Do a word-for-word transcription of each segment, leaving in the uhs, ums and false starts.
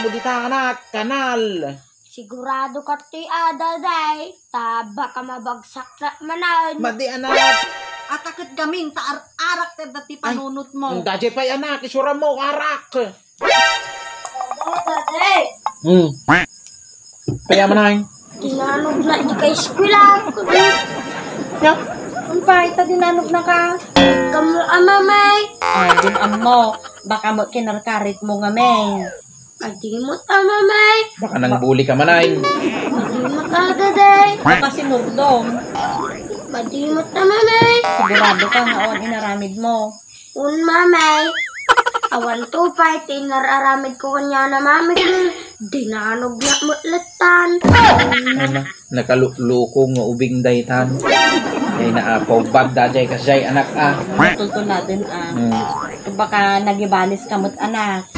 Dita, anak, kanal. Sigurado ka ti ada, day. Ta baka mabagsak na manen. Madi, anak. Ata ket gamin ta ar-arak ti panunot mo. Dajay pay, anak, isura mo, arak. Day. Hmm. Kaya man ay. Tinanog na di ka eskwela. Ya. Umpay, ta dinanog na ka. Kamu, ama, may. Ay, din ammo. Baka mo kinarkarit mo nga, may. Madimot, ama, may. Baka nang buli ka man ay. Madimot, ada, day. Baka sinurdom. Madimot, ama, may. Sigurado ka nga awan inaramid mo. Un, mamay. Awan to pay ti inar-aramid ko kaniana, mami. Dinanog na met lattan. Ana, nakaluklukong nga ubing daytan. Ay, naapaw, badda jay kasjay, anak, ah. Tultuladen, ah. Hmm. Baka nagibales ka met, anak.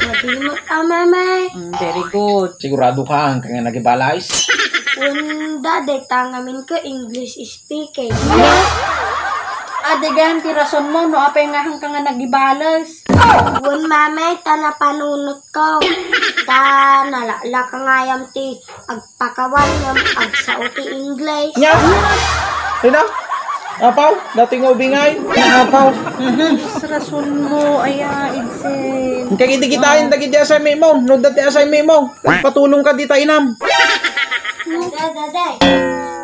Madimot, ah, mamay. Mm, very good. Sigurado ka, ang kanya nagibales? Wen, dada, tangamin ko English speaking. Adegan ti rason mo no apay nga hangka nga nagibales. Wen, mamay, ta napanunot ko. Ta nalaklaka ngayam ti agpakawan ngem agsao ti English. Nya? Ina? Apaw? Dati nga ubingay? Naapaw? Mhm. Rason mo, aya, Edsel. Kagidi kitain, dagiti asay mo. No, dati asay mo. Patulong ka dita, inam. Daday, daday.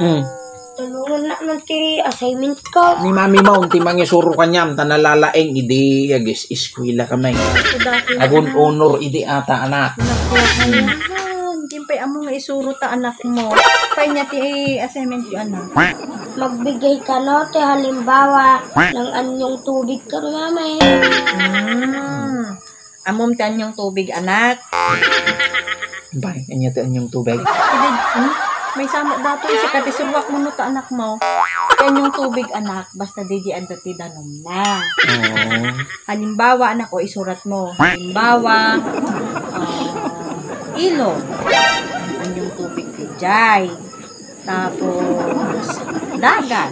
Hmm. Tulungan na man ti assignment ko. Ni Mami Maun ti mangisuro kaniam ta nalalaeng idi agis-eskwela kami. Agun honor idi ata, anak. Naku, ayan. Di pay ammo nga isuro ta anak mo. Pay niya ti assignment ko, anak. Magbigay ka no ti halimbawa ng anyong tubig ka, mama. Hmm. Ammom ti anyong tubig, anak? Bay, anya ti anyong tubig? Sige, hmm? May samot dato, isika ti suruak mo no ta anak mo. Ti anyong tubig, anak, basta di di adda ti danumna. Oo. Halimbawa, anak, o isurat mo. Halimbawa, ah, ilog. Anyong tubig ti jay. Tapos, dagat.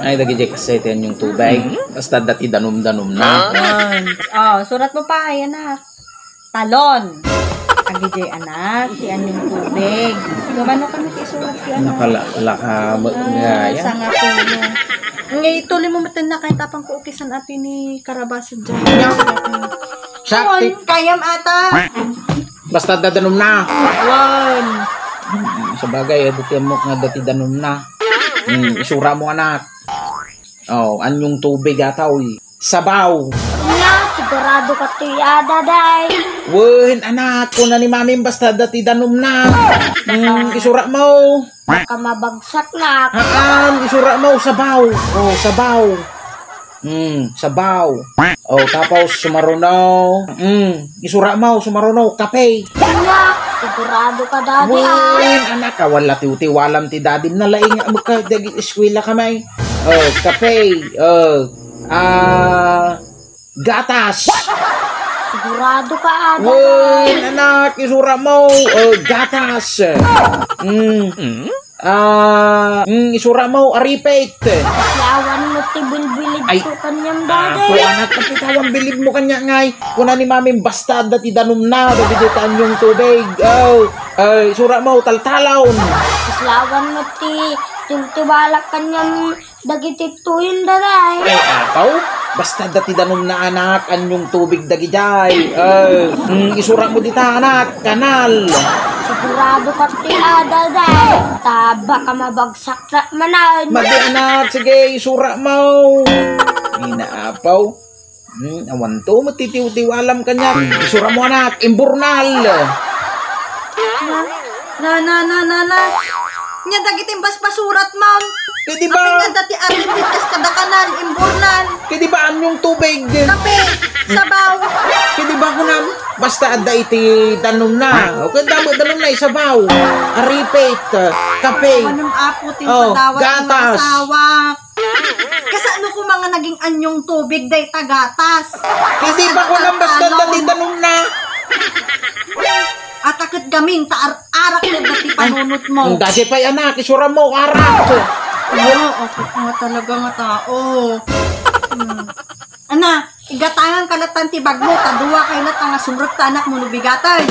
Ay, dagiti kasay ti anyong tubig. Mm. Basta dati danum-danum na. Yun. Oh, surat mo pa, ayan na. Talon. Agijay anak, ti anyong tubig. Kumano kami ti surat ti anak? Nakalaka mo nga yan. Sanga puno. Ngay, tuloy mo matin na kahit apang ko ukisan ati ni Karabasan dyan. Sakti. Kayam ata. Basta dadanum na. Wan. Hmm, sabagay, eh, dati amok nga dati danum na. Hmm, isura mo, anak. Oh, anyong tubig ata, uy. Sabaw. Nga, sigurado ka ti ada, day. Wen, anak, kuna ni Mami, basta dati danum na. Hmm, isura mo. Baka mabagsak na. Haan, isura mo, sabaw. Oh, sabaw. Mm, sabaw. Oh, tapos sumaruno. Mm, isura mo, sumaruno, kape. Nya, sigurado ka, Daddy, ah. Wen, anak, awan la tiwtiwalam ti dadim na laing nga magka-, dagi eskwela ka may. Oh, kape. Oh, ah, gatas. Sigurado ka, ah, Daddy. Wen, anak, isura mo. Oh, gatas. Mm. Ah, mm, isura mo, aripit. Lawan mo ti bilbilib ko kaniam, Daddy. Apo, anak, kapitawan bilib mo kaniam ngay. Kuna ni Mami, basta adda ti danum na, dagiti anyong tubig. Oh, ay, isura mo, taltalon. Lawan mo ti tiltibalak kaniam, dagiti tuyon, Daddy. Ay, apaw, basta adda ti danum na, anak, anyong tubig dagidiay. Ay, mm, isura mo dita, anak, kanal. Sigurado ka ti ada, Daddy. Ta baka mabagsak na manen. Madi, anak, sige, isura mo. Ay, naapaw. Hmm, awan to, matitiw-tiwalam kaniam. Isura mo, anak, imburnal. Na, na, na, na, na, na. Nya dagiti imbasbasurat man. Kadi ba? Apay nga dati aripit kas kada kanal, imburnal. Kadi ba anyong tubig? Kape, sabaw. Kadi ba kunam? Basta adda iti danum na. O kaya damo danum na, isabaw. Aripit, kape. Anong apo ti padawat ng asawa? Kasano ko mga naging anyong tubig day tagatas? Hindi ba ko nang basta dati danum na? At akit gaming ta ar-arak na dati panunot mo. Ang dati pa'y anak, isura mo, arak. Oo, akit nga talaga nga tao. Hmm. Ana, Igatangan ka latan ti bagmo, ta dua kayo latan nga sumrek ta anakmo no bigaten.